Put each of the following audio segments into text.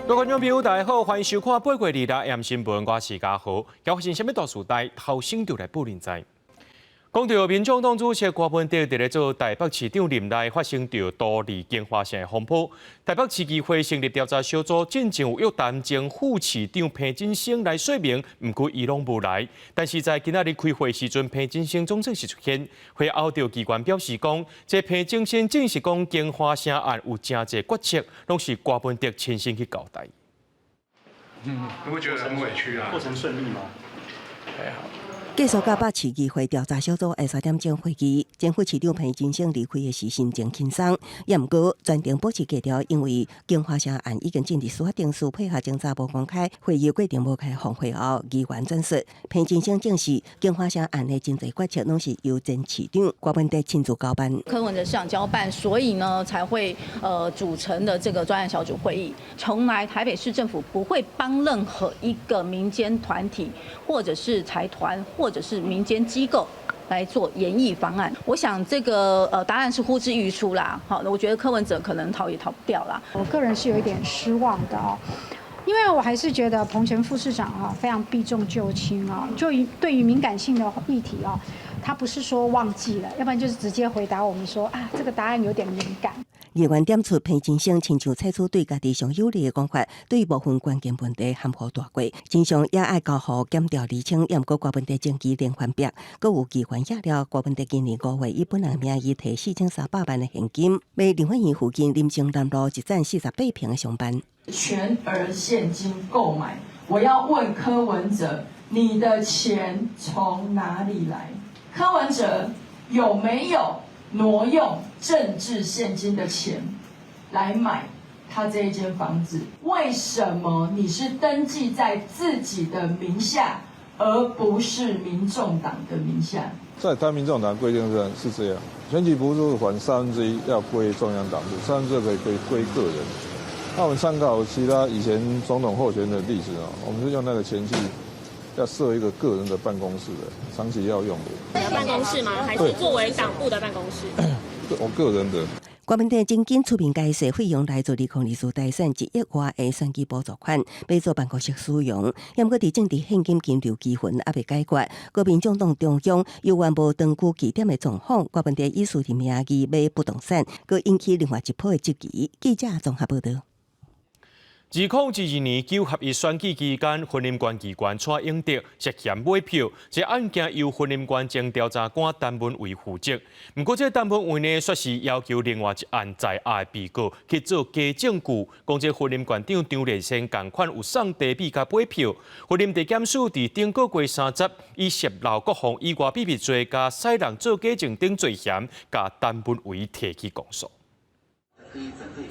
各位觀眾朋友，大家好，歡迎收看《八月二六 AM 新聞》，我是嘉豪。今發生啥物大事代，頭先就來報恁知。講到民眾黨主席柯文哲佇咧做台北市長任內發生著圖利京華城的風波，台北市議會成立調查小組，進前有約談前副市長彭真生來說明，毋過伊攏無來。但是在今仔日開會時陣，彭真生總算是出現。會後著機關表示講，這彭真生證實講京華城案有誠濟決策，攏是柯文哲親身去交代。嗯，會不會覺得很委屈啊？過程順利嗎？還好。繼續佮北市議會調查小組下3點鐘會議，前副市長彭真生離開的時心情輕鬆，也毋過全程保持低調，因為京華城案已經進入司法程序，配合偵查無公開，會議過程無開放會後，議員轉述彭真生證實京華城案的真濟決策攏是由前市長柯文哲親自交辦。柯文哲市長交辦，所以呢才會組成的這個專案小組會議。從來台北市政府不會幫任何一個民間團體或者是財團或者是民間機構來做研議方案，我想這個答案是呼之欲出啦。好，那我覺得柯文哲可能逃也逃不掉啦。我個人是有一點失望的哦，因為我還是覺得彭前副市長啊非常避重就輕啊，就對於敏感性的議題哦，他不是說忘記了，要不然就是直接回答我們說啊，這個答案有點敏感。議員點出彭真生親像採取對家己上有利的講法，對部分關鍵問題含糊帶過，真相也愛交予檢調釐清。也毋過柯文哲前期連番辯，閣有議員揭料柯文哲今年5月以本人名義提4300萬的現金，買立法院附近林森南路一棧48坪的商辦。全額現金購買，我要問柯文哲，你的錢從哪裡來？柯文哲有沒有挪用政治獻金的錢來買他這一間房子？為什麼你是登記在自己的名下，而不是民眾黨的名下？在他民眾黨規定是這樣，選舉補助款1/3要歸中央黨部，2/3可以歸個人。那我們參考其他以前總統候選的例子啊，我們是用那個錢去要設一個個人的辦公室的，長期要用的。辦公室嗎？還是作為黨部的辦公室？我個人的。柯文哲曾經出面解釋，費用來自2024大選1億外的選舉補助款，欲做辦公室使用。毋過佇政治獻金金流糾紛猶未解決，閣民眾黨中央猶原無長久據點的狀況，柯文哲以私人名義買不動產，閣引起另外一波的質疑。記者綜合報道。2022年九合一選舉期間，雲林縣議員蔡英德涉嫌買票，這案件由雲林縣前調查官陳文偉負責。毋過，這陳文偉呢，卻是要求另外一案在押的被告去做假證據，講這雲林縣長張麗善仝款有送茶米佮買票。雲林地檢署佇頂個月30，以洩露國防以外秘密罪佮使人做假證等罪嫌，共陳文偉提起公訴。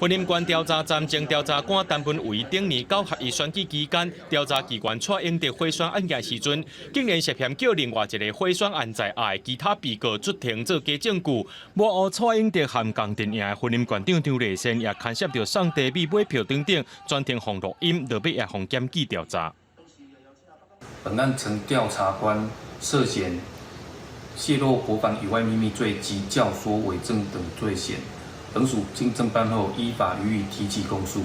雲林縣調查站前調查官陳文偉頂年九合一選舉期間，調查機關蔡英德賄選案件時陣，竟然涉嫌叫另外一個賄選案在押的其他被告出庭做假證據。幕後蔡英德和仝陣營的雲林縣長張麗善也牽涉著送茶米買票等等，全程予錄音，落尾也予檢舉調查。本案曾調查官涉嫌洩露國防以外秘密罪及教唆偽證等罪嫌。本署經偵辦後，依法予以提起公訴。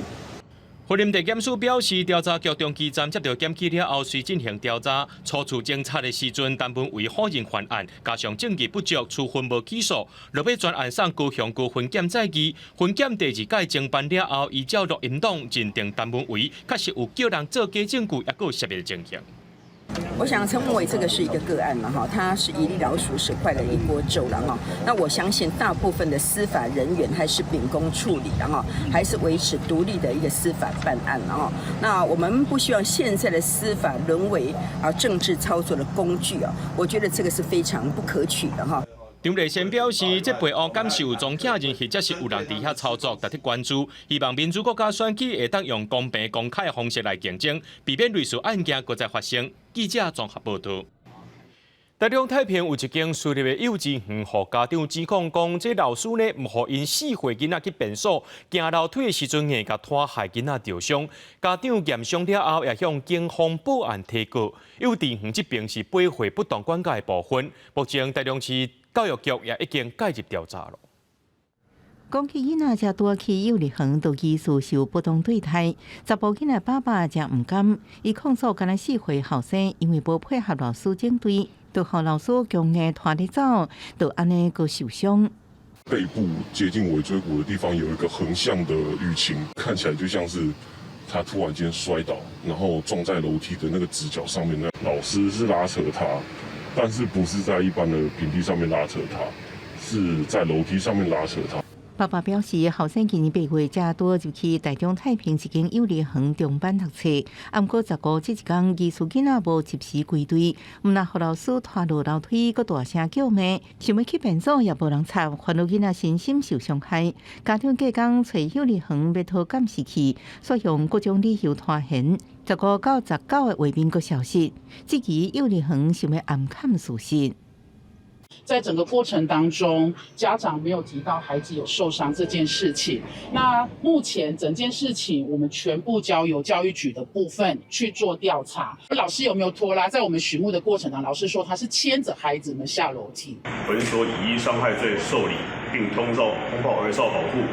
雲林地檢署表示，調查局中基站接到檢舉了後，遂進行調查。初次偵查的時陣，陳文偉否認犯案，加上證據不足，處分無起訴。落尾全案送高雄高分檢再議，分檢第二屆偵辦了後，依照錄音檔認定陳文偉確實有叫人做假證據，抑閣有涉密情形。我想陳文偉這個是一個個案嘛，哈，他是一粒老鼠屎壞了一鍋粥了哈。那我相信大部分的司法人員還是秉公處理的哈，還是維持獨立的一個司法辦案了哈。那我們不希望現在的司法淪為政治操作的工具啊，我覺得這個是非常不可取的哈。張麗善表示，這弊案敢是有莊客人，或者是有人佇遐操作，值得關注。希望民主國家選舉會當用公平公開的方式來競爭，避免類似案件閣再發生。記者綜合報道。台中太平有一間私立的幼稚園，予家長指控講，這老師呢毋予𪜶4歲囡仔去便所，行樓梯的時陣硬共拖害囡仔著傷。家長驗傷了後，也向警方報案提告。幼稚園這邊是八歲不當管教的部分，目前台中市教育局也已經介入調查了。講起囡仔才拄去幼兒園，就疑似受不當對待。查埔囡仔爸爸誠毋甘，伊控訴敢若4歲後生，因為無配合老師整隊，就予老師強硬拖咧走，就按呢閣受傷。背部接近尾椎骨的地方有一個橫向的淤青，看起來就像是他突然間摔倒，然後撞在樓梯的那個直角上面。那老師是拉扯他，但是不是在一般的平地上面拉扯他，是在樓梯上面拉扯他。爸爸表示，後生今年8月才拄入去台中太平一間幼兒園中班讀冊，毋過15這一工，疑似囡仔無及時歸隊，毋但予老師拖落樓梯，閣大聲叫罵，想欲去便所也無人插，煩惱囡仔身心受傷害。家長隔工揣幼兒園欲討監視器，煞用各種理由拖延。15到19的畫面閣消失，這期幼兒園想欲掩蓋事實。在整個過程當中，家長沒有提到孩子有受傷這件事情。那目前整件事情，我們全部交由教育局的部分去做調查。老師有沒有拖拉？在我們詢問的過程當中，老師說他是牽着孩子們下樓梯。本所以意傷害罪受理，並通報兒少保護。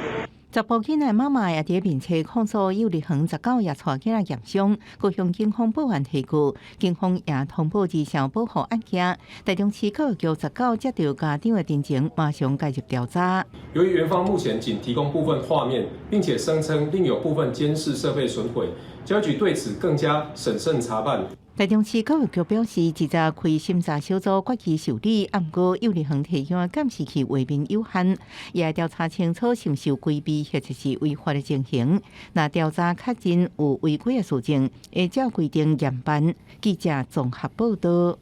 查埔囡仔媽媽也佇面冊控訴幼兒園19也帶囡仔驗傷，閣向警方報案提告，警方也通報兒少保護案件。台中市教育局十九接到家長的陳情，馬上介入調查。由於園方目前僅提供部分畫面，並且聲稱另有部分監視設備損毀，教育局對此更加審慎查辦。台中市教育局表示，直接開審查小組決議受理，毋過幼兒園提供的監視器畫面有限，也調查清楚是毋是有規避或者是違法的情形。若調查確認有違規的事情，會照規定嚴辦。記者綜合報道。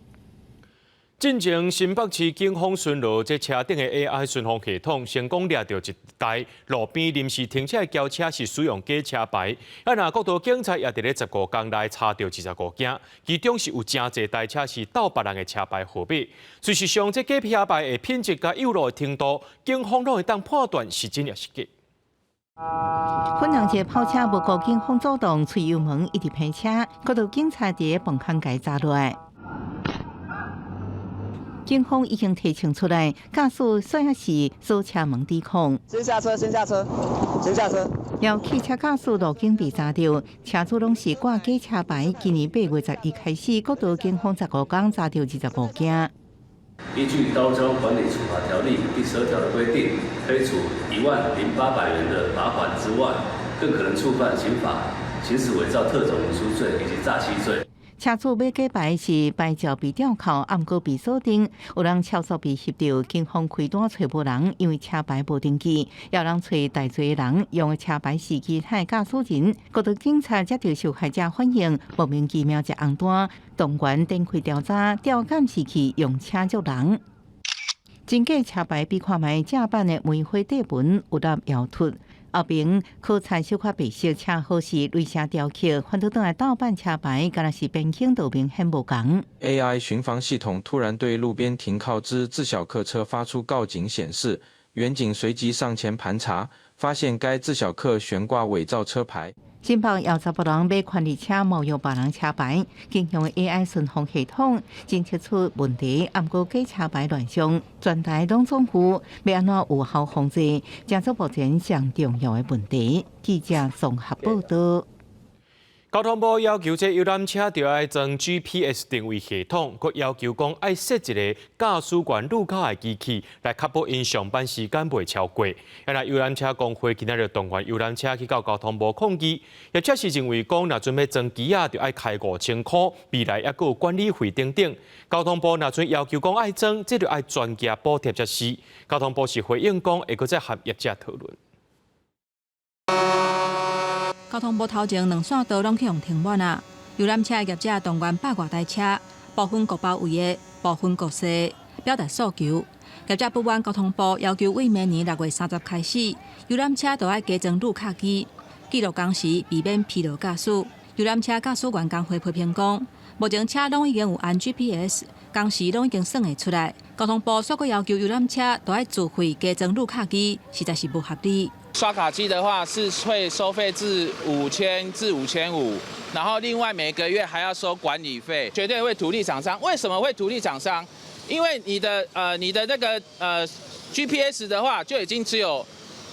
進前新北市警方巡邏，這車頂的 AI 巡防系統成功掠著一台路邊臨時停車的轎車是使用假車牌。啊，若國道警察也佇咧15工內查著25件，其中是有誠濟台車是盜別人的車牌號碼。事實上，這假車牌的品質佮幼路的程度，警方攏會當判斷是真抑是假。粉紅色跑車無顧警方阻擋，催油門一直拼車，國道警察佇咧磅空共查落來。警方已經提醒出來，駕駛煞是鎖車門抵抗。先下車，先下車，先下車。有汽車駕駛路肩被查著，車主攏是掛假車牌。今年8月11開始，國道警方15工查著25件。依據《道路交通管理處罰條例》第12條的規定，可以處10,800元的罰款之外，更可能觸犯刑法行使偽造特種文書罪以及詐欺罪。車主買假牌是牌照被吊扣，毋過被鎖定，有人超速被翕著，警方開單揣無人，因為車牌無登記；也有人揣大濟人用的車牌是其他的駕駛人。國道警察接到受害者反映，莫名其妙接紅單，動員展開調查，調監視器用車捉人。真假車牌比看覓正版的梅花底盤有粒搖脫。後邊可採小可白色車號是雷聲雕刻，反倒轉來盜版車牌，敢若是變輕都明顯無仝。 AI 巡防系統突然對路邊停靠之自小客車發出告警顯示，員警隨即上前盤查，發現該自小客懸掛偽造車牌。新北有查埔人買權利車冒用別人車牌，警用 AI 巡防系統偵測出問題，毋過假車牌亂象，全台攏總有，欲按怎有效防制，成做目前上重要的問題。記者綜合報道。交通部要求這遊覽車著愛裝 GPS 定位系統，閣要求講愛設一个駕駛員路口的機器，來確保𪜶上班時間袂超過。啊，若遊覽車公會今仔日動員遊覽車去到交通部抗議，業者是認為講，若準欲裝機仔，就愛開5000箍，未來猶閣有管理費等等。交通部若準要求講愛裝，這就愛專家補貼才是。交通部是回應講，會閣再和業者討論。交通部頭前兩線道攏去予停滿啊！遊覽車業者動員百外台車，部分國包位的，部分國際，表達訴求。業者不滿交通部要求，對明年6月30開始，遊覽車都愛加裝路卡機，記錄工時，避免疲勞駕駛。遊覽車駕駛員工會批評講，目前車攏已經有安 GPS，工時攏已經算會出來。交通部煞閣要求遊覽車都愛自費加裝路卡機，實在是無合理。刷卡機的話是會收費至5000至5500，然後另外每個月還要收管理費，絕對會圖利廠商。為什麼會圖利廠商？因為你的那個GPS 的話就已經只有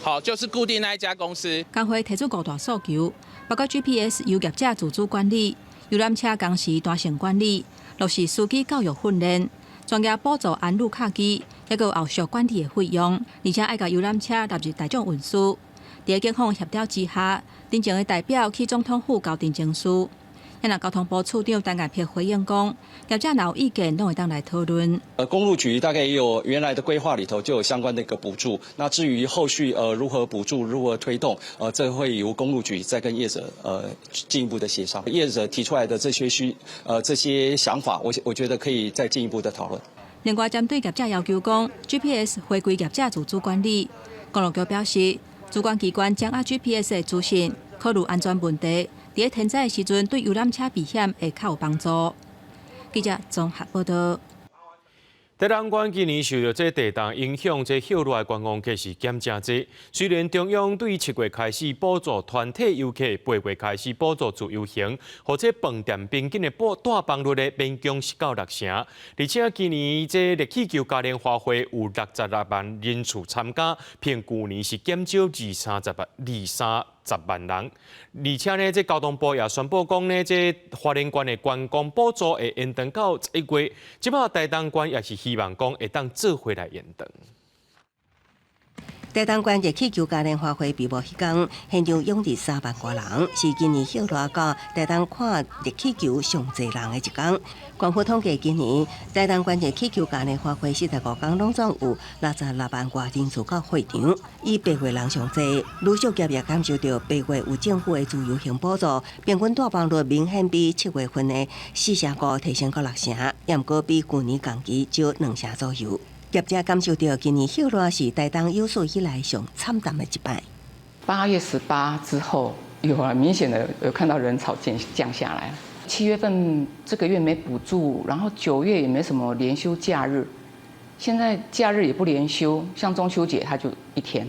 好，就是固定那一家公司。工會提出五大訴求，包括 GPS 由業者自主管理，遊覽車工時彈性管理，落實司機教育訓練，專業補助安路卡機，抑閣有後續管理的費用，而且愛共遊覽車納入大眾運輸。佇警方協調之下，陳情的代表去總統府交陳情書。那交通部次長陳建平回應講，業者若有意見，攏會當來討論。公路局大概也有原來的規劃裡頭就有相關的一個補助。那至於後續如何補助、如何推動，這會由公路局再跟業者進一步的協商。業者提出來的這些這些想法，我覺得可以再進一步的討論。另外，針對業者要求講 GPS 回歸業者自主管理，公路局表示，主管機關掌握 GPS 的資訊，考慮安全問題。佇咧天災的時陣，對遊覽車避險會較有幫助。記者綜合報道。台東縣今年受著這地動影響，這歇熱的觀光客是減誠濟。雖然中央對7月開始補助團體遊客，8月開始補助自由行，予這飯店平均的訂房率咧勉強是到六成。而且今年這熱氣球嘉年華會有66萬人次參加，比舊年是減少二三十萬人。而且呢，這交通部也宣布講呢，這花蓮縣的觀光補助會延長到11月。這擺台東縣也是希望講會當做伙來延長。台東縣熱氣球嘉年華會閉幕彼工，現場湧入3萬外人，是今年歇熱到台東看熱氣球上濟人的一工。官府統計，今年台東縣熱氣球嘉年華會45工攏總有66萬外人次到會場，以8月人上濟。旅宿業也感受著八月有政府的自由行補助，平均訂房率明顯比7月份的4.5成提升到6成，也毋過比舊年同期少2成左右。業者感受著今年歇熱是台東有史以來上慘淡的一擺。 8月18之後，有啊，明顯的有看到人潮漸降下來。7月份這個月沒補助，然後9月也沒什麼連休假日，現在假日也不連休，像中秋節它就一天。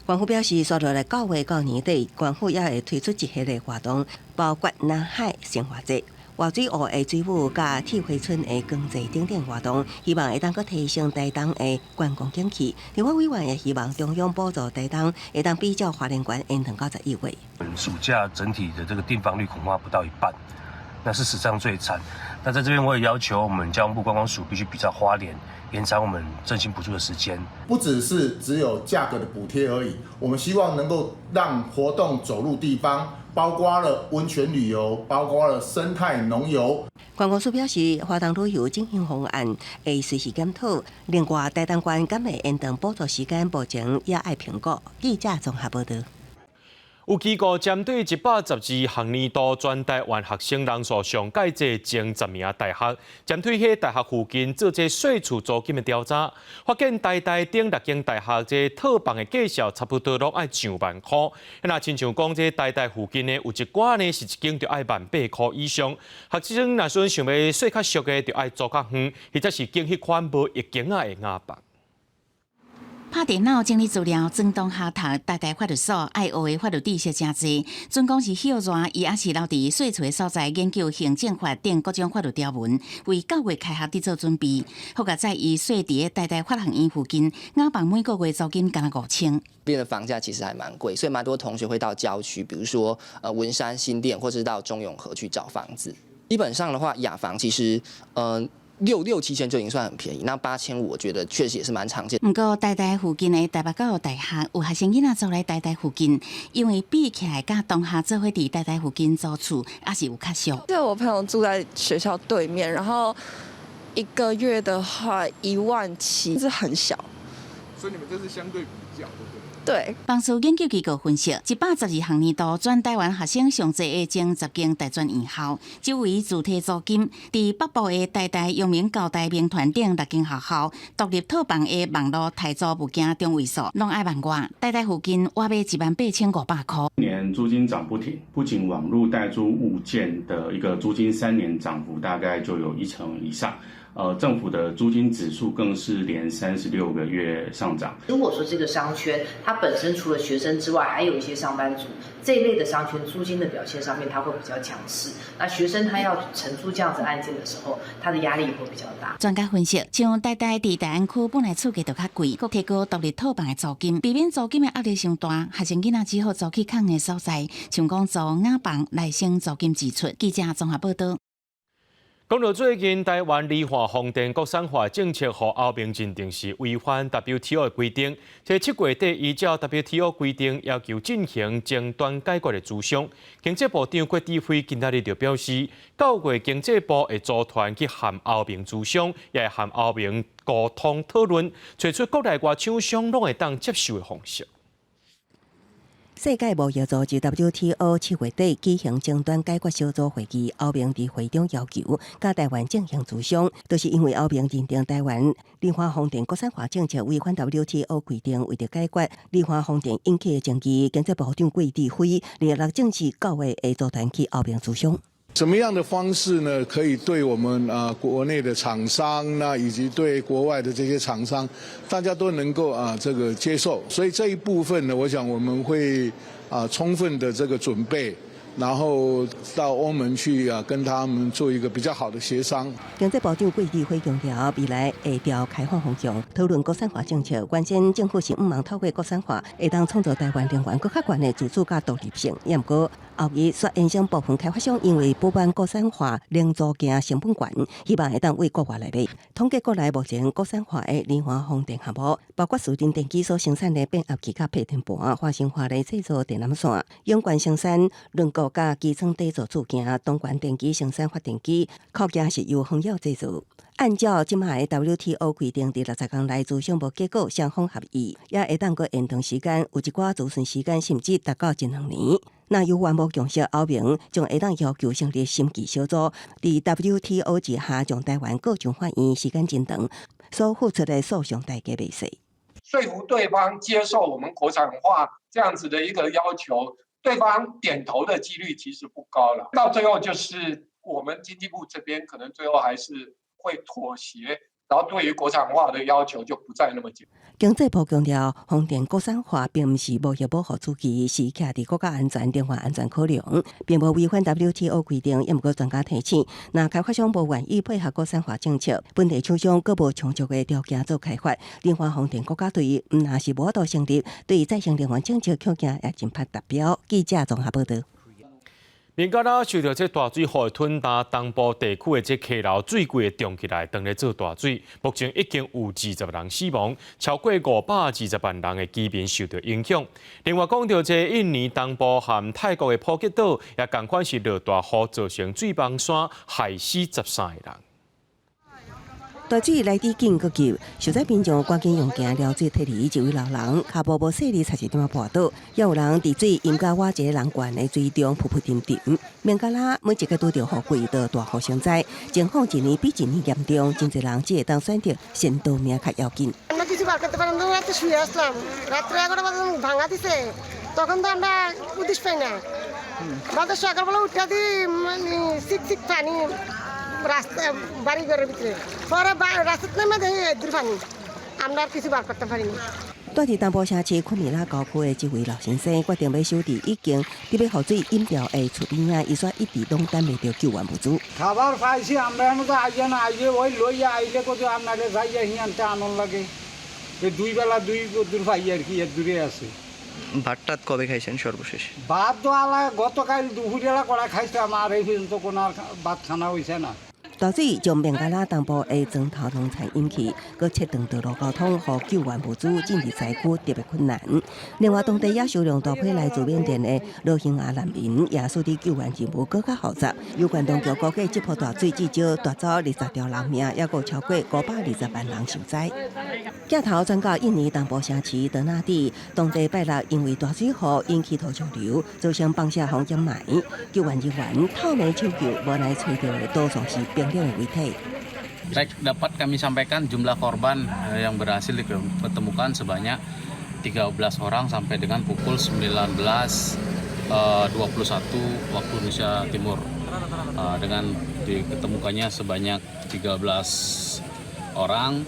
縣府表示，紲落來9月到年底，縣府也會推出一系列活動，包括南海生活節、活水湖的水舞、佮鐵花村的光祭等等活動，希望會當閣提升台東的觀光景氣。立法委員也希望中央補助台東，會當比照花蓮縣延長到11月。暑假整體的這個訂房率恐怕不到一半，那是史上最慘。那在這邊我也要求我們交通部觀光署必須比照花蓮延長我們振興補助的時間。不只是只有價格的補貼而已，我們希望能夠讓活動走入地方。包括了溫泉旅遊，包括了生態農遊。觀光署表示，華東旅遊振興方案會隨時檢討。另外，台東縣敢會延長補助時間，目前也愛評估。記者綜合報道。有機構針對112學年度全台灣學生人數上蓋濟前10名大學，針對彼大學附近做這稅厝租金的調查，發現台大等六間大學這套房的價數差不多攏愛上萬箍。若親像講這台大附近呢，有一寡呢是一間就愛18,000箍以上。學生若說想欲稅較俗的，就愛租較遠，或者是揀彼款無一間仔的雅房。拍電腦整理資料，轉同學讀台大法律所愛學的法律知識誠濟。準講是歇熱，伊猶是留佇稅厝的所在研究行政法等各種法律條文，為9月開學佇做準備。好佳哉伊稅佇咧台大法學院附近，雅房每個月租金干焦5,000。邊的房價其實還蠻貴，所以蠻多同學會到郊區，比如說文山、新店，或是到中永和去找房子。基本上的話，雅房其實六七千就已經算很便宜，那8,500我覺得確實也是蠻常見。毋過台大附近的台北教育大學有學生囡仔租佇台大附近，因為比起來佮同學做伙佇台大附近租厝，猶是有較俗。就我朋友住在學校對面，然後一個月的話1.7萬，是很小。所以你們這是相對比較，對不對？對。房市研究機構分析，112學年度全台灣學生上濟的前10間大專院校，周圍自提租金，佇北部的台大、陽明交大、銘傳等六間學校，獨立套房的網路台租物件中位數，攏愛萬外。台大附近倚欲18,500箍。今年租金漲不停，不僅網路代租物件的一個租金3年漲幅大概就有1成以上。政府的租金指數更是連36個月上漲。如果說這個商圈，它本身除了學生之外，還有一些上班族，這一類的商圈租金的表現上面，它會比較強勢。那學生他要承租這樣子案件的時候，他的壓力也會比較大。專家分析，像台大佇大安區本來厝價就較貴，閣提高獨立套房的租金，避免租金的壓力傷大，學生囡仔只好租去空的所在，像講租雅房來省租金支出。記者綜合報道。講到最近台灣離岸風電國產化政策，予歐盟認定是違反 WTO 的規定。這7月底依照 WTO 規定要求進行爭端解決的諮商。經濟部長郭智輝今仔日就表示，9月經濟部會組團去和歐盟諮商，也會和歐盟溝通討論，揣出國內外廠商攏會當接受的方式。世界貿易組織 WTO 7月底舉行爭端解決小組會議，歐盟佇會中要求佮台灣進行諮商，就是因為歐盟認定台灣離岸風電國產化政策違反 WTO 規定，為著解決離岸風電引起的爭議，經濟部長郭智輝26正式9月會組團去歐盟諮商。怎麼樣的方式呢？可以對我們啊國內的廠商，那以及對國外的這些廠商，大家都能夠啊這個接受。所以這一部分呢，我想我們會啊充分的這個準備，然後到歐盟去啊跟他們做一個比較好的協商。經濟部長郭智輝強調，未來會朝開放方向討論國產化政策。關鍵政府是向望透過國產化，會當創造台灣能源閣較懸的自主佮獨立性。也毋過後日煞衍生部分開發商因為不滿國產化零組件成本懸，希望會當對國外來買。統計國內目前國產化的離岸風電項目，包括士林電機所生產的變壓器佮配電盤，華星華麗製造電纜線，永冠生產輪毂佮機艙底座組件，東冠電機生產發電機，扣件是由鴻耀製造。按照這擺的 WTO 規定，佇60天內諮商無結果，雙方合意，也會當閣延長時間，有一寡諮詢時間甚至達到一兩年。若猶原無共識，歐盟將會當要求成立審議小組，佇 WTO 之下將台灣告上法院，時間真長，所付出的訴訟代價袂細。說服對方接受我們國產化這樣子的一個要求，對方點頭的幾率其實不高了。到最後就是我們經濟部這邊可能最後還是會妥協，然後對於國產化的要求就不再那麼緊。經濟部強調，風電國產化並毋是貿易保護主義，是徛佇國家安全、能源安全考量，並無違反 WTO 規定。也毋過專家提醒，若開發商無願意配合國產化政策，本地廠商閣無充足的條件做開發，離岸風電國家隊毋但是無法度成立，對再生能源政策口徑也真歹達標。記者綜合報道。孟加拉受著這大水雨吞澹東部地區的這溪流水櫃漲起來，當咧做大水，目前已經有20人死亡，超過520萬人的居民受著影響。另外講著這印尼東部和泰國的普吉島，也仝款是落大雨，造成水崩山，害死13個人。大水來得緊閣急，受災民眾趕緊用行撩水撤離一位老人，跤步無細膩，差一點仔跋倒，也有人佇水淹甲倚一个人懸的水中浮浮沉沉。孟加拉每一個拄著雨季都大雨成災，情況一年比一年嚴重，真濟人只會當選擇先逃命較要緊。আমরা কিছু বার করতে পারলাম না, রাতে শুয়ে আসলাম। রাত্রে 11টা বাজে ভাঙা দিছে, তখন তো আমরা উদ্দেশ্য পাই না। বাদে সকালবেলা উঠে দি মানে সিক সিক পানি রাস্তা বাড়ি ঘরের ভিতরে, পরে রাস্তাতে নেমে দেখি দূর পানি, আমরা আর কিছু বার করতে পারিনি। 住佇東部城市庫米拉郊區的這位老先生決定欲守佇已經佇欲予水淹掉的厝邊仔，伊煞一直攏等袂著救援物資。 খাবার পাইছি আমরা, এখন তো আইয়া না আইয়ে ওই লইয়া আইলে কত আপনাকে যাইয়া হিয়ানতে আনন্দ লাগে। এই দুই বেলা দুই দূর পাই আর কি, এর দূরে আছে। ভাত টাত কবে খাইছেন সর্বশেষ? ভাত তো আলা গতকাল দুপুরবেলা কড়া খাইছিলাম, আর এই পর্যন্ত কোনো আর ভাত খানা হইছে না। 大水將孟加拉東部的磚頭農田淹去，閣切斷道路交通，予救援物資進入災區特別困難。另外，當地也收容大批來自緬甸的羅興亞難民，也使得救援任務閣較複雜。有關當局估計，這波大水至少奪走20條人命，抑閣超過520萬人受災。鏡頭轉到印尼東部城市德納蒂，當地拜六因為大水雨引起土石流，造成放射風掩埋。救援人員透暝搶救，無奈揣著的多數是冰冷的遺體。 Baik, dapat kami sampaikan jumlah korban yang berhasil ditemukan sebanyak 13 orang sampai dengan pukul 19.21 waktu Indonesia Timur. Dengan diketemukannya sebanyak 13 orang,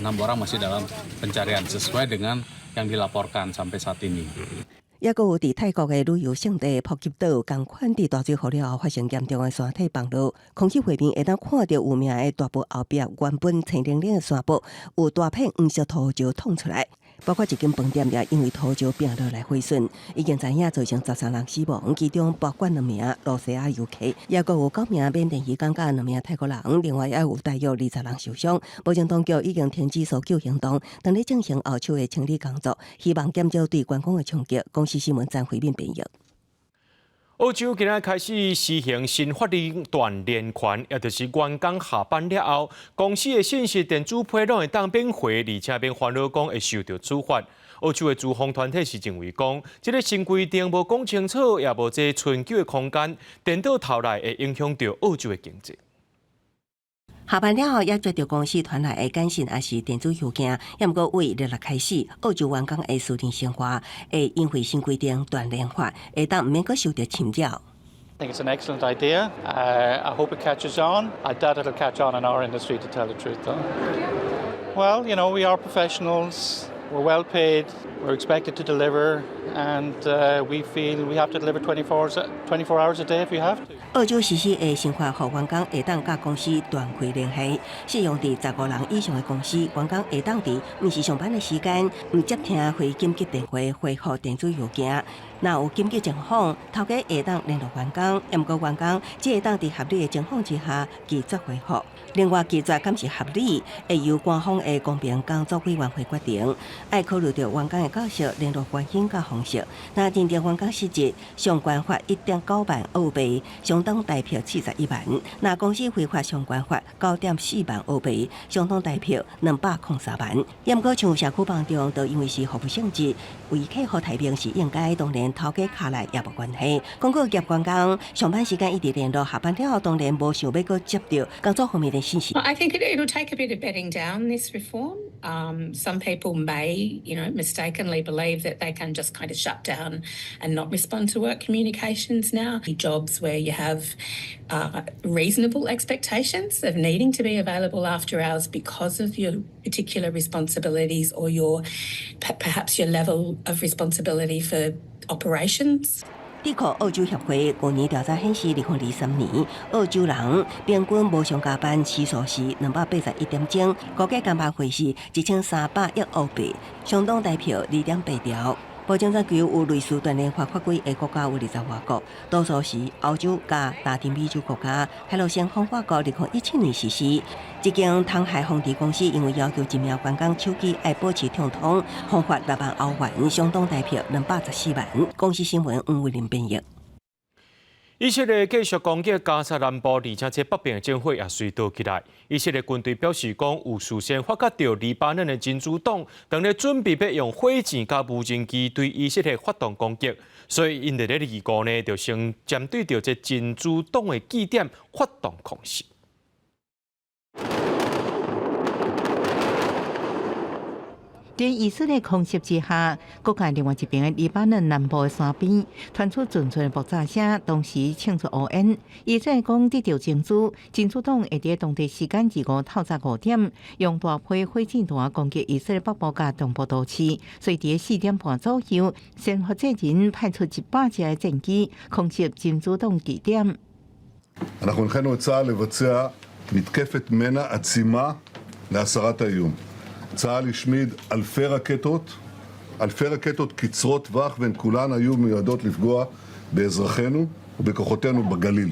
6 orang masih dalam pencarian sesuai dengan yang dilaporkan sampai saat ini. 抑閣有佇泰國的旅遊勝地普吉島，仝款佇大水雨了後發生嚴重的山體崩落，空氣畫面會當看著有名的大埔後壁原本青冷冷的山坡，有大片黃色土石淌出來，包括一間飯店也因為土石崩落來毀損，已經知影造成13人死亡，其中包括兩名露西亞遊客，抑閣有九名緬甸漁工佮兩名泰國人，另外也有大約20人受傷。目前當局已經停止搜救行動，正咧進行後續的清理工作，希望減少對觀光的衝擊。公視新聞詹慧敏編譯。澳洲今仔開始實行新法令斷聯權，也就是員工下班了後，公司的信息電子批攏會當免回，而且免煩惱講會受著處罰。澳洲的資方團體是認為講，這个新規定無講清楚，也無這存救的空間，顛倒頭來會影響著澳洲的經濟。下班了後，也接著公司傳來的簡訊，抑是電子郵件。抑毋過對禮六開始，澳洲員工的私人生活會因為新規定斷聯法，會當毋免閣受著侵擾。 I think it's an excellent idea. I hope it catches on. I doubt it'll catch on in our industry, to tell the truth, though. Well, we are professionals. We're well paid. We're expected to deliver, and we feel we have to deliver 24 hours a day if we have to. 澳洲實施的新法，予員工會當佮公司斷開聯繫，適用佇15人以上的公司，員工會當佇毋是上班的時間，毋接聽非緊急電話，回覆電子郵件。若有緊急情況，頭家會當聯絡員工，毋過員工只會當佇合理的情況之下拒絕回覆。另外，拒絕敢是合理，會由官方的公平工作委員會決定。愛考慮著員工的角色、聯絡關係佮方式。若認定員工失職，相關罰1.9萬澳幣，相當台票41萬；若公司違反相關罰9.4萬澳幣，相當台票203萬。毋過像社區房中，就因為是服務性質，為客戶提名是應該，當然頭家敲來也無關係。廣告業員工上班時間一直聯絡，下班了後當然無想欲閣接著工作方面的信息。 I think it'll take a bit of bedding down, this reform. Some people may mistakenly believe that they can just kind of shut down and not respond to work communications now. Jobs where you have reasonable expectations of needing to be available after hours because of your particular responsibilities or your perhaps your level of responsibility for operations. 智庫澳洲協會舊年調查顯示，2023年澳洲人平均無償加班時數是281點鐘，估計加班費是1300億澳幣，相當台票2.8兆。目前全球有類似斷聯法法規的國家有20外國，多數是歐洲佮拉丁美洲國家。開路先鋒法國2017年實施，這間通海豐地公司因為要求一名員工手機愛保持暢通，予罰6萬歐元，相當台票214萬。公視新聞黃偉玲編譯。以色列繼續攻擊加薩南部，而且這北邊的戰火也隨著起來。以色列軍隊表示講，有事先發覺著黎巴嫩的真主黨，當咧準備欲用火箭佮無人機對以色列發動攻擊，所以𪜶佇咧二五呢，就先針對著這真主黨的據點發動空襲。佇以色列空襲之下，國界另外一邊的黎巴嫩南部的山邊傳出陣陣的爆炸聲，當時衝出烏煙。以色列講得著情資，真主黨會佇當地時間二五透早5點，用大批火箭彈攻擊以色列北部佮東部都市。所以佇4點半左右，先發制人派出100架的戰機空襲真主黨據點。 אנחנו הנחינו את צה"ל לבצע מתקפת מנע עצימה להסרת האיום. צה"ל השמיד אלפי רקטות, אלפי רקטות קצרות טווח, והן כולן היו מיועדות לפגוע באזרחינו ובכוחותינו בגליל.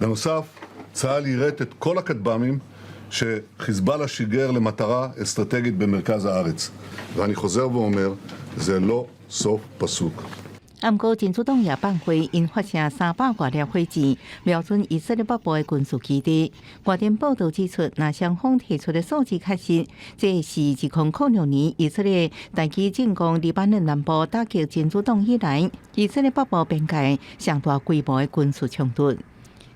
בנוסף, צה"ל יירט את כל הכטב"מים שחיזבאללה שיגר למטרה אסטרטגית במרכז הארץ. ואני חוזר ואומר, זה לא סוף פסוק. 毋過真主黨也放話，𪜶發射300外粒火箭，瞄準以色列北部的軍事基地。外電報道指出，若雙方提出的數字確實，這是2006年以色列大舉進攻黎巴嫩南部打擊真主黨以來，以色列北部邊界上大規模的軍事衝突。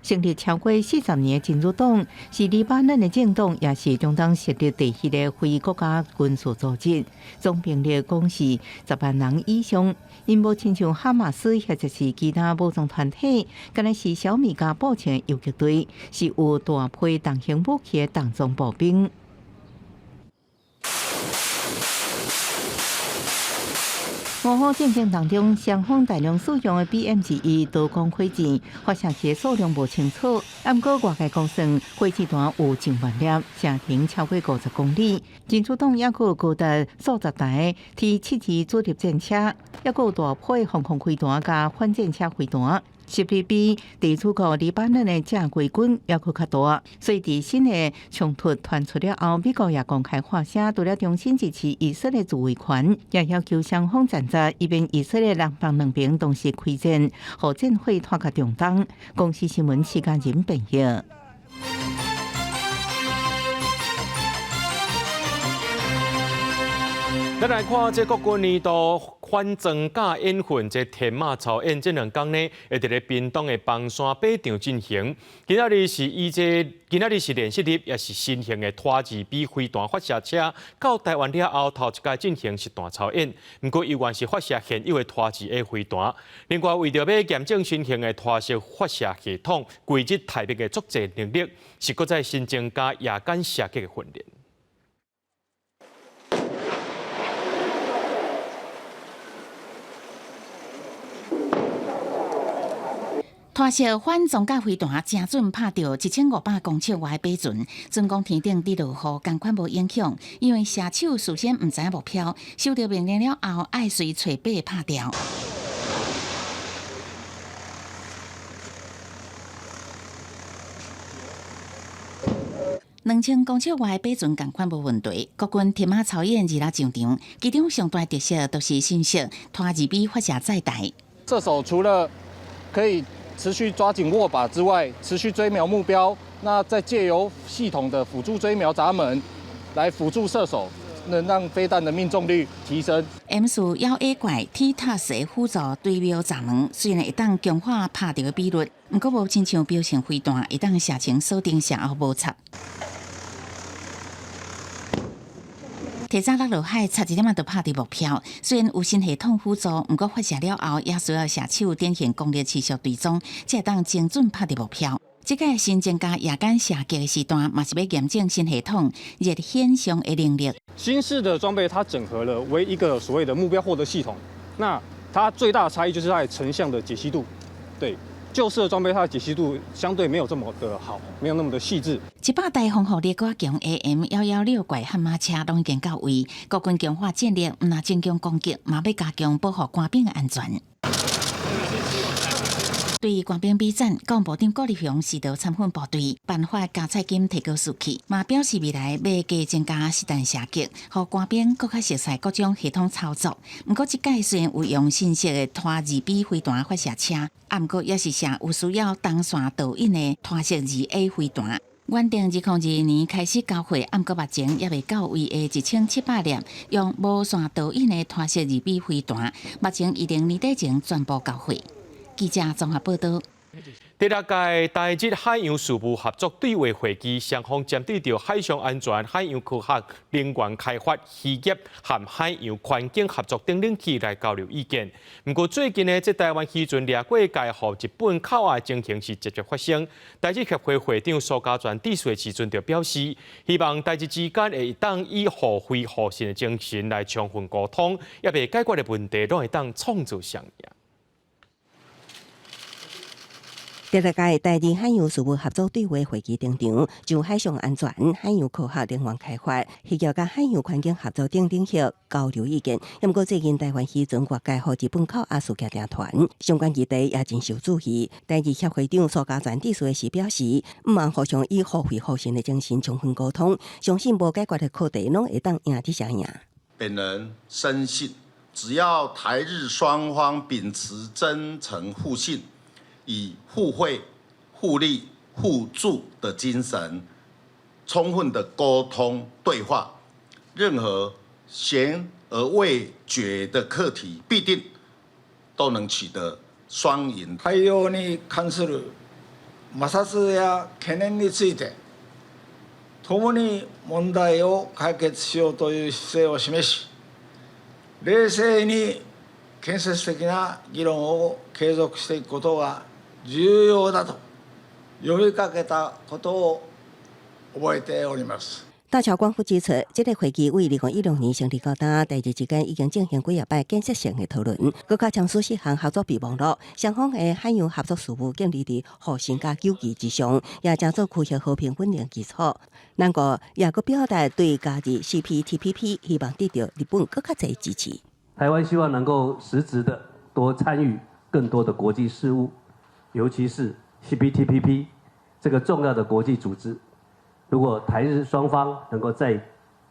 成立超過40年的真主黨是黎巴嫩的政黨，也是中東實力第一个非國家軍事組織，總兵力講是10萬人以上。𪜶無親像哈馬斯或者是其他武裝團體，敢若是小米加步槍的游擊隊，是有大批重型武器的重裝步兵。烏烏戰爭當中，雙方大量使用的 BM-21多管火箭發射器數量無清楚，毋過外界估算火箭彈有上萬粒，射程超過50公里。真主黨猶閣有高達數十台 T-72主力戰車，猶閣有大批防空飛彈佮反戰車飛彈。實力比地主國黎巴嫩的正規軍猶閣較大，所以佇新的衝突傳出了後，美國也公開發聲，除了重新支持以色列自衛權，也要求雙方戰爭，以免以色列南方兩邊同時開戰，予戰火拖到中東。公視新聞徐家仁編譯。咱來看這國軍年度反裝甲演訓，這天馬操演這兩工呢，會佇咧屏東的枋山馬場進行。今仔日是以這今仔日是練習日，也是新型的拖2B 飛彈發射車到台灣了後，頭一擺進行實彈操演。毋過，猶原是發射現有的拖2A 飛彈。另外，為著欲驗證新型的拖式發射系統規日台北的作戰能力，是閣再新增加夜間射擊的訓練。拖式反裝甲飛彈精準拍著1500公尺外的靶船，準講天頂佇落雨，仝款無影響，因為射手事先毋知影目標，收著命令了後，愛隨揣靶拍掉。2000公尺外的靶船仝款無問題。國軍天馬操演2日上場，其中上大特色就是新式拖2B 發射載台。射手除了可以持續抓緊握把之外，持續追瞄目標，那再借由系統的輔助追瞄閘門來輔助射手，能讓飛彈的命中率提升。 M41A 怪 T-TAS 輔助對瞄閘門，雖然會當強化拍著的比率，毋過無親像標性飛彈會當射程鎖定射後無插。提早落落海，插一點仔就拍著目標。雖然有新系統輔助，毋過發射了後，也需要射手進行功力持續追蹤，才會當精準拍著目標。這個新增加夜間射擊的時段，嘛是欲驗證新系統熱顯像的能力。新式的裝備，它整合了為一個所謂的目標獲得系統。那它最大的差異就是在成像的解析度，對。舊式的裝備，它的解析度相對沒有這麼的好，沒有那麼的細緻。100台防護力閣較強 AM116 怪悍馬車攏已經到位，國軍強化戰力，毋但增強攻擊，嘛欲加強保護官兵的安全。對官兵比讚，國防部長顧立雄視導參訓部隊，頒發加菜金提高士氣，嘛表示未來欲加增加實彈射擊，予官兵閣較熟悉各種系統操作。毋過這擺雖然有用新式的拖2B 飛彈發射車，啊，毋過也是射有需要銅線導引的拖式2A 飛彈。原定2022年開始交貨，毋過目前猶未到位的1700粒用無線導引的拖式2B 飛彈，目前預定年底前全部交貨。記者綜合報導。第六屆台日海洋事務合作對話會議，雙方針對著海上安全、海洋科學、能源開發、漁業和海洋環境合作等領域來交流意見。毋過最近呢，這台灣漁船掠過界予日本扣押情形是節節發生。台日協會會長蘇嘉全致辭的時陣就表示，希望台日之間會當以互惠互信的精神來充分溝通，猶未解決的問題，攏會當創造雙贏。第六屆台日海洋事務合作對話會議登場，就海上安全、海洋科學、能源開發、漁業佮海洋環境合作等領域交流意見。毋過最近台灣漁船越界予日本扣押事件頻傳，相關議題也真受注意。台日協會長蘇嘉全致辭時表示，毋妨互相以互惠互信的精神充分溝通，相信無解決的課題攏會當贏得雙贏。本人深信，只要台日雙方秉持真誠互信，以互惠、互利、互助的精神，充分的溝通對話，任何懸而未決的課題，必定都能取得雙贏。海洋に関する摩擦や懸念について共に問題を解決しようという姿勢を示し、冷靜に建設的な議論を継続していくことが重要だと呼びかけたことを覚えております。大橋廣輔指出，這个會議為2016年成立到今，台日之間已經進行幾若擺建設性的討論，閣較簽署四項合作備忘錄，雙方的海洋合作事務建立佇互信佮友誼之上，也成做區域和平穩定基礎。兩國也閣表達對加入 CPTPP，希望得到日本閣較濟支持。台灣希望能夠實質的多參與更多的國際事務，尤其是 CPTPP 這個重要的國際組織。如果台日雙方能夠再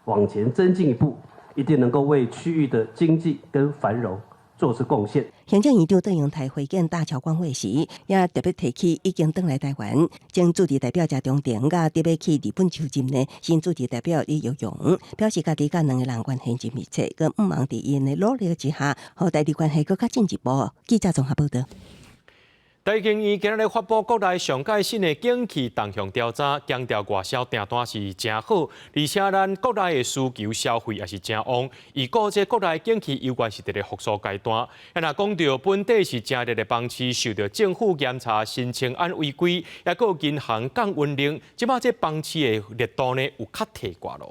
往前增進一步，一定能夠為區域的經濟跟繁榮做出貢獻。行政院長卓榮泰會見大橋廣輔時，也特別提起已經轉來台灣，前駐日代表謝長廷，佮準備去日本就任的新駐日代表李玉榮，表示家己佮兩个人關係真密切，閣向望佇𪜶的努力之下，予台日關係閣較進一步。記者綜合報導。台經院今日發布國內上蓋新的景氣動向調查，強調外銷訂單是誠好，而且咱國內的需求消費也是誠旺。預估這國內景氣猶原是佇咧復甦階段。啊，若講到本地是誠熱的房市，受到政府嚴查申請案違規，抑閣有銀行降溫令，這擺這房市的熱度呢有較提掛囉。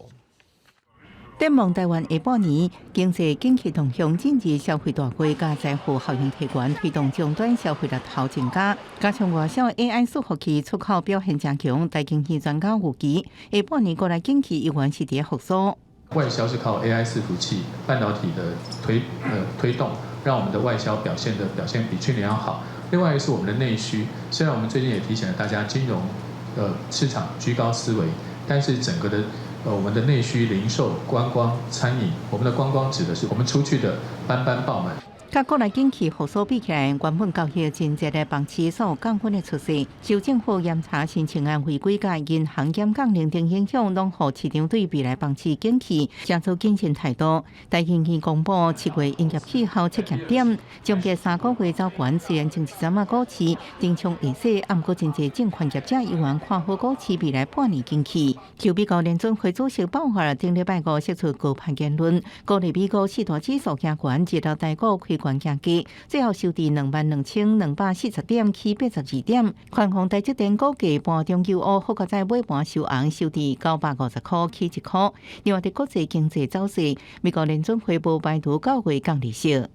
展望台灣下半年經濟景氣動向，進入消費大季，佮財富效應提懸，推動終端消費力頭增加。加上外銷 AI 伺服器出口表現誠強，台經院專家預期下半年國內景氣猶原是佇復甦。外銷是靠 AI 伺服器、半導體的推動，讓我們的外銷表現比去年要好。另外一個是我們的內需，雖然我們最近也提醒了大家，金融市場居高思危，但是整個的我們的內需、零售、觀光、餐飲，我們的觀光指的是我們出去的班班爆滿。佮國內景氣復甦比起來，原本交易真熱的房市所降溫的趨勢，受政府嚴查申請案違規佮銀行減降認定影響，攏予市場對未來房市景氣誠做謹慎態度。台經院公布7月營業氣候測驗點，終結3個月走懸，雖然前一陣仔股市重創下勢，毋過真濟證券業者猶原看好股市未來半年景氣。就美國聯準會主席鮑爾頂禮拜五釋出鷹派言論，鼓勵美國四大指數行懸，直到台股開懸行低，最後收佇22,240點，起82點。環控台積電股價盤中九烏，好佳哉尾盤收紅，收佇950塊，起1塊。另外，佇國際經濟走勢，美國聯準會無排除9月降利息。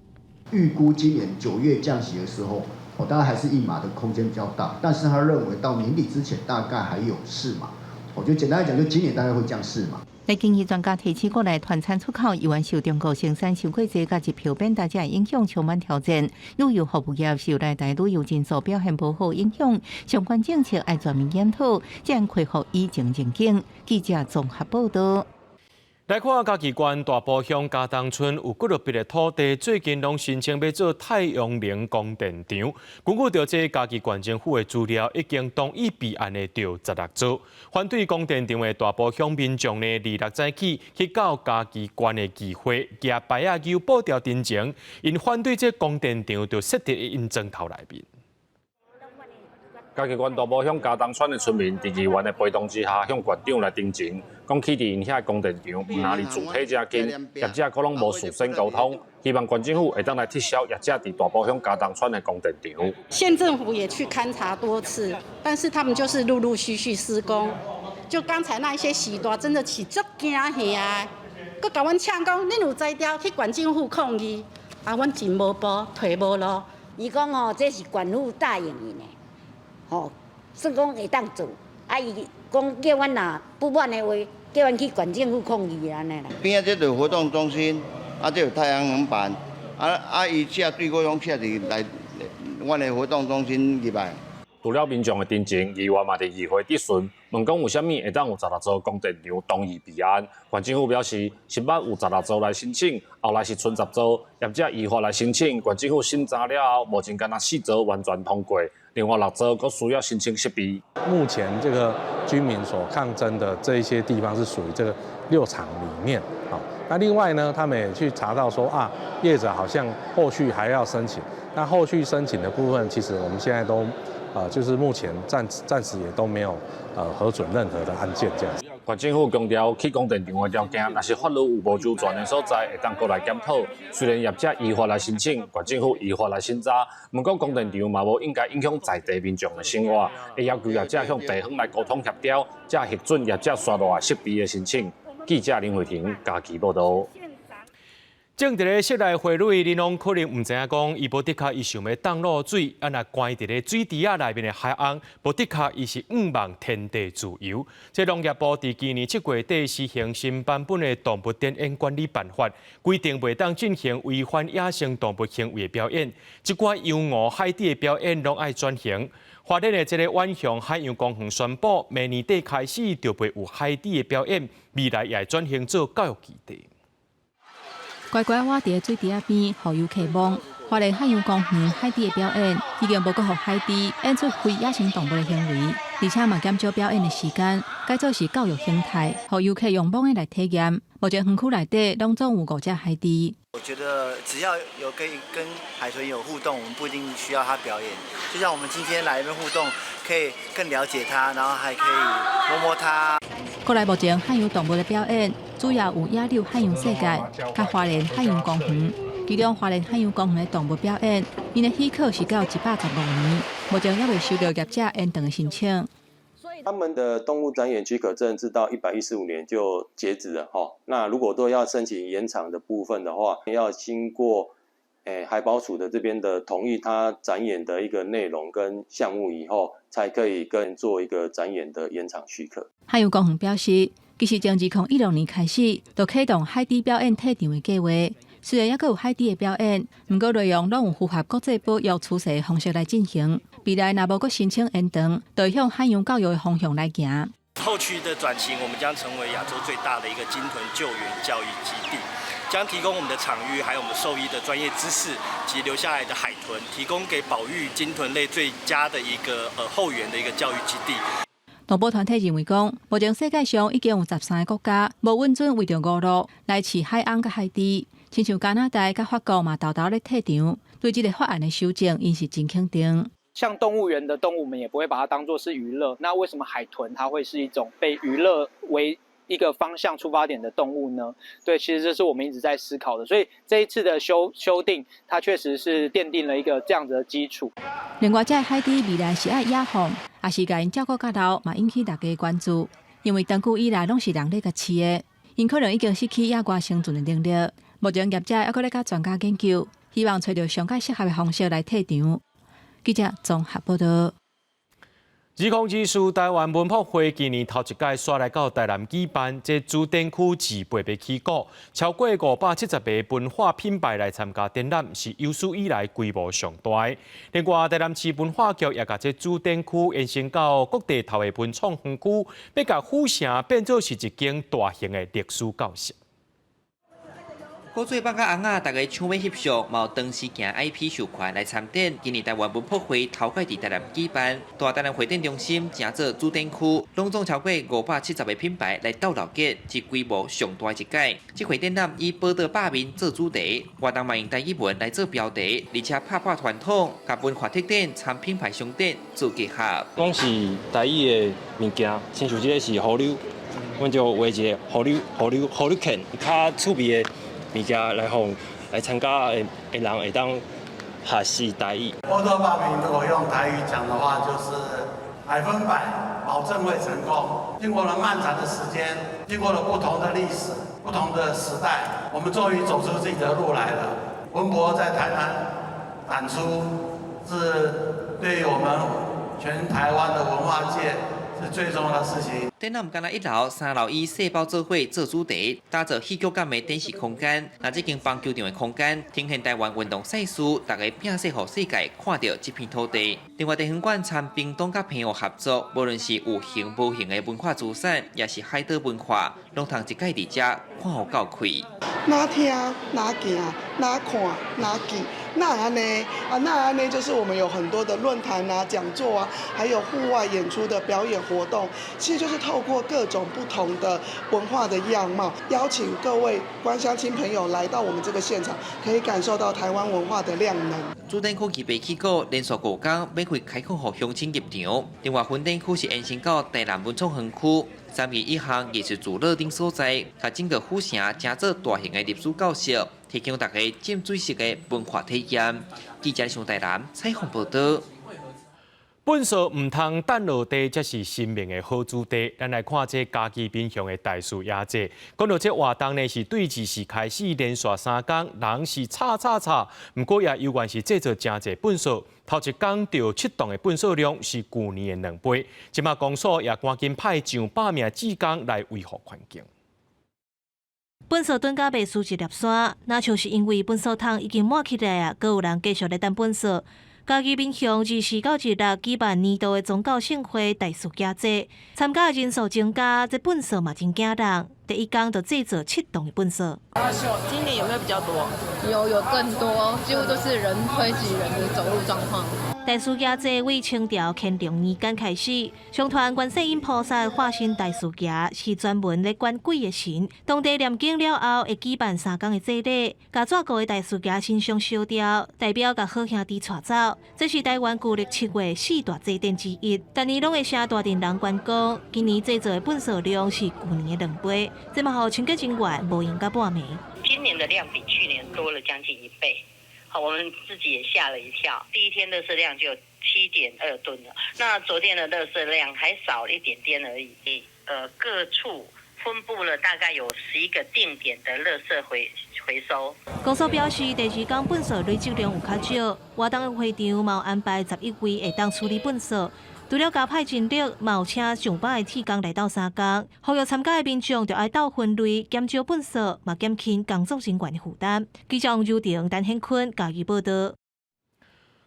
預估今年9月降息的時候，哦，當然還是1碼的空間比較大，但是他認為到年底之前大概還有4碼。我就簡單來講，就今年大概會降4碼。來經濟專家提醒，國內傳產出口猶原受中國生產傷過濟，佮日票變大遮影響充滿挑戰。旅遊服務業受來台旅遊人數表現無好影響，相關政策愛全面檢討，才能恢復以前前景。記者綜合報導。來看嘉義縣大埔鄉嘉東村有幾落筆的土地，最近攏申請欲做太陽能光電場。根據著這嘉義縣政府的資料，已經同意備案的著16座。反對光電場的大埔鄉民眾呢，26早起去到嘉義縣的議會，舉牌仔求布條陳情，𪜶反對這光電場就設佇𪜶莊頭內面。嘉義縣大埔鄉嘉東村的村民，佇議員的陪同之下，向縣長來陳情，講起佇𪜶遐光電場，毋但離住體遮近，業者閣攏無事先溝通，希望縣政府會當來撤銷業者佇大埔鄉嘉東村的光電場。縣政府也去勘察多次，但是他們就是陸陸續續施工。就剛才那一些時段，真的是足驚嚇，閣共阮嗆講，恁有才調去縣政府抗議，啊，阮真無步，退無路。伊講吼，這是縣府答應𪜶的。吼，算講會當做，啊，伊講叫阮若不滿的話，叫阮去縣政府抗議按呢啦。邊仔這就活動中心，啊，這有太陽能板，啊啊，伊設對過攏設佇來阮的活動中心入來。除了民眾的陳情，議員嘛佇議會質詢，問講為啥物會當有16座光電場同意備案？縣政府表示，新北有16座來申請，後來是賰10座，業者依法來申請，縣政府審查了後，目前干焦4座完全通過，另外6座閣需要申請設備。目前這個居民所抗爭的這一些地方是屬於這個六廠裡面，好，那另外呢，他們也去查到說啊，業者好像後續還要申請，那後續申請的部分，其實我們現在都，就是目前暫時也都沒有，核准任何的案件這樣子。縣政府強調，去光電場的條件，若是法律有無周全的所在，會當閣來檢討。雖然業者依法來申請，縣政府依法來審查，毋過光電場嘛無應該影響在地民眾的生活，會要求業者向地方來溝通協調，才核准業者刷落來設備的申請。記者林慧婷嘉義報導。種佇咧室內花蕊，恁攏可能毋知影講，伊無的確伊想欲擋落水，啊若關佇咧水池仔內面的海翁，無的確伊是向望天地自由。這農業部佇今年7月底施行新版本的動物展演管理辦法，規定袂當進行違反野生動物行為的表演，這寡遊鼯海豬的表演攏愛轉型。花蓮的這个遠雄海洋公園宣布，明年底開始就袂有海豬的表演，未來也會轉型做教育基地。乖乖倚佇水池仔邊，予遊客摸。花蓮海洋公園海豬的表演已經無閣予海豬演出非野生動物的行為，而且嘛減少表演的時間，改做是教育形態，予遊客用摸的來體驗。目前園區內底攏總有五隻海豬。我覺得只要有可以跟海豚有互動，我們不一定需要它表演。就像我們今天來這邊互動，可以更了解它，然後還可以摸摸它。國內目前海洋動物的表演，主要有野柳海洋世界、佮花蓮海洋公園。其中花蓮海洋公園的動物表演，𪜶的許可是到115年，目前猶未收到業者延長的申請。他們的動物展演許可證是到115年就截止了哈。那如果都要申請延長的部分的話，要經過海保署的這邊的同意，他展演的一個內容跟項目以後，才可以跟做一個展演的延長許可。海洋公園表示，其實從2016年開始，就啟動海豬表演退場的計劃。雖然猶閣有海豬的表演，毋過內容攏有符合國際保育趨勢的方式來進行。未來若無閣申請延長，就會向海洋教育的方向來行。後續的轉型，我們將成為亞洲最大的一個鯨豚救援教育基地，將提供我們的場域，還有我們獸醫的專業知識及留下來的海豚，提供給保育鯨豚類最佳的一個後援的一個教育基地。動保團體認為講，目前世界上已經有13個國家無允准為著娛樂來飼海翁佮海豬，親像加拿大佮法國嘛，沓沓咧退場，對這个法案的修正，𪜶是真肯定。像動物園的動物，我們也不會把它當作是娛樂。那為什麼海豚它會是一種被娛樂為一個方向出發點的動物呢？對，其實這是我們一直在思考的。所以這一次的修訂，它確實是奠定了一個這樣子的基礎。另外，這个海豬未來是愛野放，抑是共𪜶照顧較老，嘛引起大家關注。因為長久以來攏是人咧共飼的，𪜶可能已經失去野外生存的能力。目前業者猶閣咧佮專家研究，希望揣著上較適合的方式來退場。記者綜合報導。2024台灣文博會今年頭一屆煞來到台南舉辦，這主展區自八月起鼓，超過570个文化品牌來參加展覽，是有史以來規模上大的。另外，台南市文化局也共這主展區延伸到各地頭的文創園區，欲共府城變做是一間大型的歷史教室。古做放甲尪仔，大家搶欲翕相，嘛有當時行 IP 授權來參展。今年台灣文博會頭擺佇台南舉辦，大台南會展中心成做主展區，攏總超過570个品牌來鬥鬧熱，是規模上大一屆。這回展覽以寶島罷免做主題，活動嘛用台語文來做標題，而且拍破傳統，共文化特點參品牌商店做結合。講是台語的物件，親像這个是雨柳，阮就畫一个雨柳、雨柳、雨柳犬，較趣味的物件來予來參加的人會當學習台語。寶島罷免如果用台語講的話，就是100%保證會成功。經過了漫長的時間，經過了不同的歷史、不同的時代，我們終於走出自己的路來了。文博在台南展出，是對於我們全台灣的文化界是最重要的事情。展覽毋干焦一樓、三樓以細胞做伙做主題，打造戲劇感的展示空間。那這間棒球場的空間，呈現台灣運動賽事，大家拼勢予世界看著這片土地。另外，地方館參屏東佮澎湖合作，無論是有形無形的文化資產，抑是海島文化，攏通一擺佇遮看予夠開。哪聽哪行哪看哪記，哪會按呢？啊，哪會按呢？就是我們有很多的論壇啊、講座啊，還有戶外演出的表演活動，其實就是透過各種不同的文化的樣貌，邀請各位觀鄉親朋友來到我們這個現場，可以感受到台灣文化的量能。主展區預備起閣，連續五工免費開放予鄉親入場。另外分展區是延伸到台南文創園區，31項藝術聚落等所在，共整個府城成做大型的歷史教室，提供大家浸水式的文化體驗。記者上台南採訪報導。糞掃毋通擲落地，這是生命的好主題。咱來看這嘉義民雄的大樹爺祭。講到這活動呢，是對二時開始連續三工，人是吵吵吵。毋過也猶原是製造誠濟糞掃，頭一工著7噸的糞掃量是舊年的兩倍。這馬公所也趕緊派上百名志工來維護環境。糞掃囤仔袂輸一粒沙，若像是因為糞掃桶已經滿起來啊，閣有人繼續咧擲糞掃。嘉義民雄24到26舉辦年度的宗教盛會大樹仔祭，參加的人數增加，這糞掃嘛真驚人。第一工就製造7噸的糞掃。今年有沒有比較多？有，有更多，幾乎都是人推擠人的走路狀況。大樹仔祭為清朝乾隆年間開始，相傳觀世音菩薩化身大樹爺，是專門咧管鬼的神。當地念經了後，會舉辦三工的祭禮，共紙糊的大樹爺神像燒掉，代表共好兄弟帶走。這是台灣舊曆7月四大祭典之一，逐年攏會吸大陣人觀光。今年製造的糞掃量是舊年的兩倍，這嘛予清潔人員無閒到半暝。今年的量比去年多了將近一倍。好，我們自己也嚇了一跳。第一天垃圾量就有7.2噸了，那昨天的垃圾量還少了一點點而已。各處分布了大概有11個定點的垃圾回收。公所表示，第二工糞掃累積量有較少，活動的會場嘛有安排11位會當處理糞掃。除了加派人力，嘛有請上百个志工來鬥相共，呼籲參加的民眾著愛鬥分類，減少糞掃，嘛減輕工作人員的負擔。記者王柔婷、陳顯坤嘉義報導。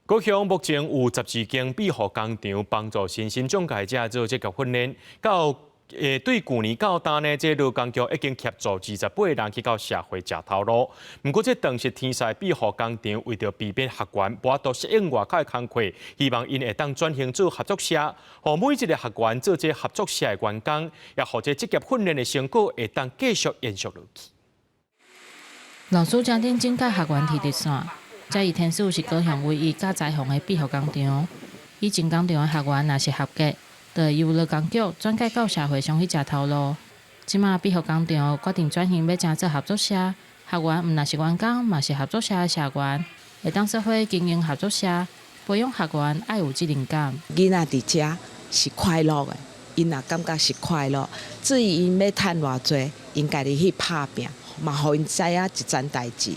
高雄目前有12間庇護工場幫助身心障礙者做職業訓練，到對舊年到今呢，這勞工局已經協助28人去到社會食頭路。毋過，這長實天使庇護工場為著避免學員無法度適應外口的工課，希望𪜶會當轉型做合作社，予每一个學員做這合作社的員工，也予這職業訓練的成果會當繼續延續落去。老師正認真教學員提直線，嘉義天使是高雄唯一佮裁縫的庇護工場。以前工場的學員若是合格，就會由勞工局轉介到社會上去食頭路。這馬庇護工場決定轉型欲成做合作社，學員毋但是員工，嘛是合作社的社員，會當做伙經營合作社，培養學員愛有責任感。囡仔佇遮是快樂的，𪜶若感覺是快樂。至於𪜶欲趁偌濟，𪜶家己去拍拚，嘛予𪜶知影一樁代誌，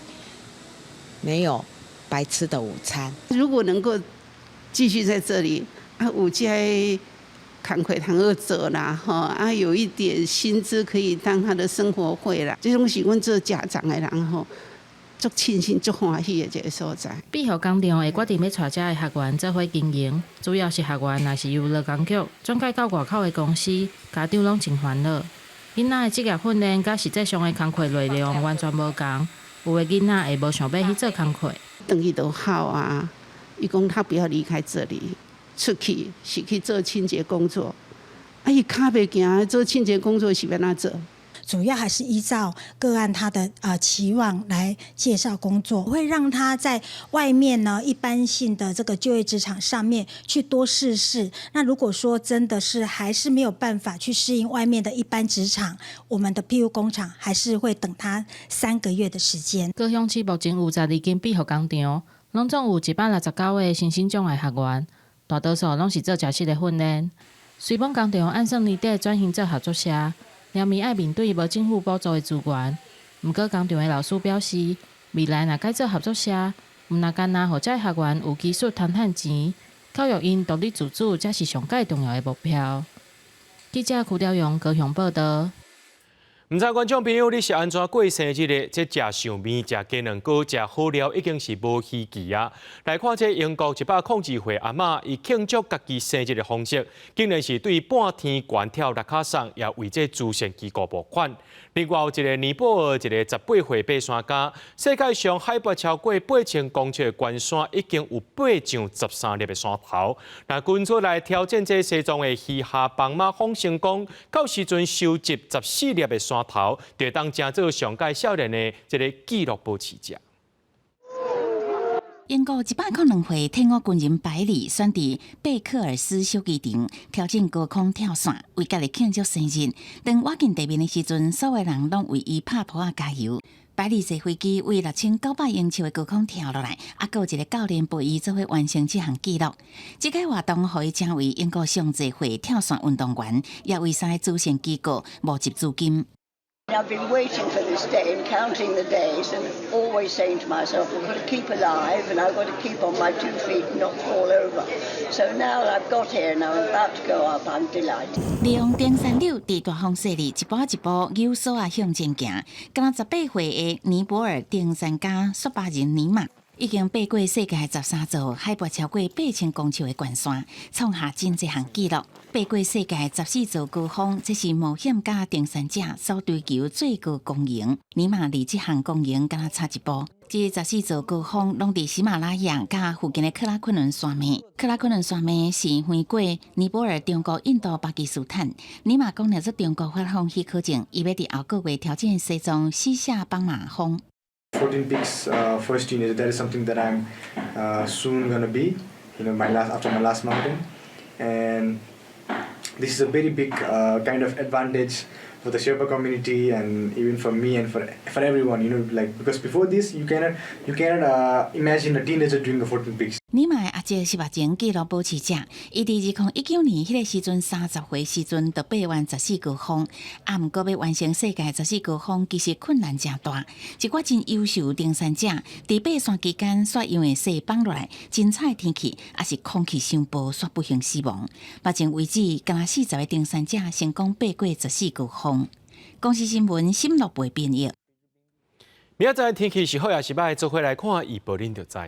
沒有白吃的午餐。如果能夠繼續在這裡，啊，有這工課通好做啦，吼啊，有一點薪資可以當他的生活費啦。這種是阮做家長的人吼，足慶幸、足歡喜的一个所在。庇護工場會決定欲帶遮的學員做伙經營，主要是學員若是由勞工局轉介到外口的公司，家長攏真煩惱。囡仔的職業訓練佮實際上的工課內容完全無仝，有的囡仔會無想欲去做工課。轉去就好啊，伊講他不要離開這裡。出去是去做清潔工作，啊，伊跤袂行，做清潔工作是欲按怎做？主要還是依照個案他的期望來介紹工作，會讓他在外面呢一般性的這個就業職場上面去多試試。那如果說真的是還是沒有辦法去適應外面的一般職場，我們的庇護工場還是會等他3個月的時間。高雄市目前有12間庇護工場，攏總有169個身心障礙學員。大多數攏是做正式的訓練。雖罔工場按算年底轉型做合作社，連面愛面對無政府補助的資源。毋過工場的老師表示，未來若改做合作社，毋若干焦予遮學員有技術通趁錢，教育𪜶獨立自主，才是上蓋重要的目標。記者柯雕陽高雄報導。毋知觀眾朋友你是按怎過生日的？這食壽麵、食雞卵糕、食好料，已經是無稀奇啊！來看這英國102歲阿嬤，伊慶祝家己生日的方式，竟然是對半天懸跳轆跤送，也為這慈善機構募款。另外有一個尼泊爾一個18歲爬山家，世界上海拔超過8000公尺的懸山，已經有爬上13粒的山頭。那跟出來挑戰這西藏的喜哈邦馬峰成功，到時陣收集14粒的山頭，就當成做上屆少年的這個紀錄保持者。英國102歲退伍軍人百里選佇貝克爾斯小機場挑戰高空跳傘，為家己慶祝生日。當倚近地面的時陣，所有人攏為伊拍噗仔加油。百里坐飛機為6900英尺的高空跳落來，猶閣有一個教練陪伊做伙完成這項紀錄。這個活動予伊成為英國上濟歲跳傘運動員，也為三個慈善機構募集資金。 I've been waiting for this day and counting the days and always saying to myself, I've got to keep alive and I've got to keep on my two feet and not fall over. So now I've got here and I'm about to go up, I'm delighted. 利用登山溜佇大風雪裡一步一步扭索仔向前行，敢若18歲的尼泊爾登山家索巴仁尼瑪，已經爬過世界13座海拔超過8000公尺的懸山，創下真濟項紀錄。爬過世界14座高峰，這是冒險家登山者所追求最高光榮。尼瑪離這項光榮敢若差一步。這14座高峰攏佇喜馬拉雅佮附近的喀拉昆崙山脈。喀拉昆崙山脈是橫過尼泊爾、中國、印度、巴基斯坦。尼瑪講，若做中國發放許可證，伊欲佇後個月挑戰西藏希夏邦馬峰。 14 peaks first teenager, that is something that I'm soon gonna be, my last after my last mountain, and this is a very big kind of advantage for the Sherpa community and even for me and for everyone, like because before this you cannot imagine a teenager doing the 14 peaks. 尼瑪的阿姐是目前紀錄保持者，伊佇2019年彼個時陣30歲時陣就爬完14高峰，啊，毋過欲完成世界14高峰，其實困難誠大。一寡真優秀登山者，佇爬山期間煞因為雪崩落來、真吵天氣，抑是空氣傷薄，煞不幸死亡。目前為止，敢若40個登山者成功爬過14高峰。公視新聞沈樂培編譯。明仔載天氣是好抑是䆀，做伙來看預報，恁就知。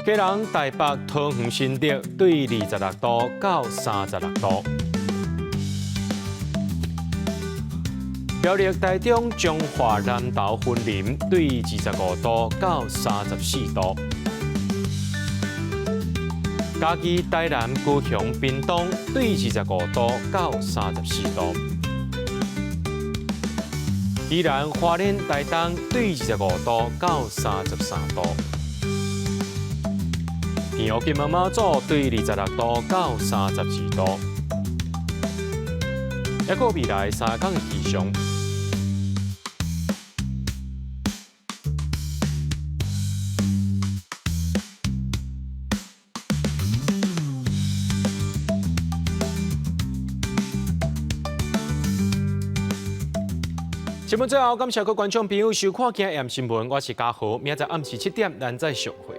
基隆、台北、桃園、新竹對26度到36度。苗栗、台中、彰化、南投、雲林對25度到34度。嘉義、台南、高雄、屏東對25度到34度。宜蘭、花蓮、台東對25度到33度。澎湖、金門、馬祖對26度到32度。抑閣未來3工的氣象。節目最後，感謝各位觀眾朋友收看《今夜新聞》，我是嘉豪，明仔載暗時7點，咱再相會。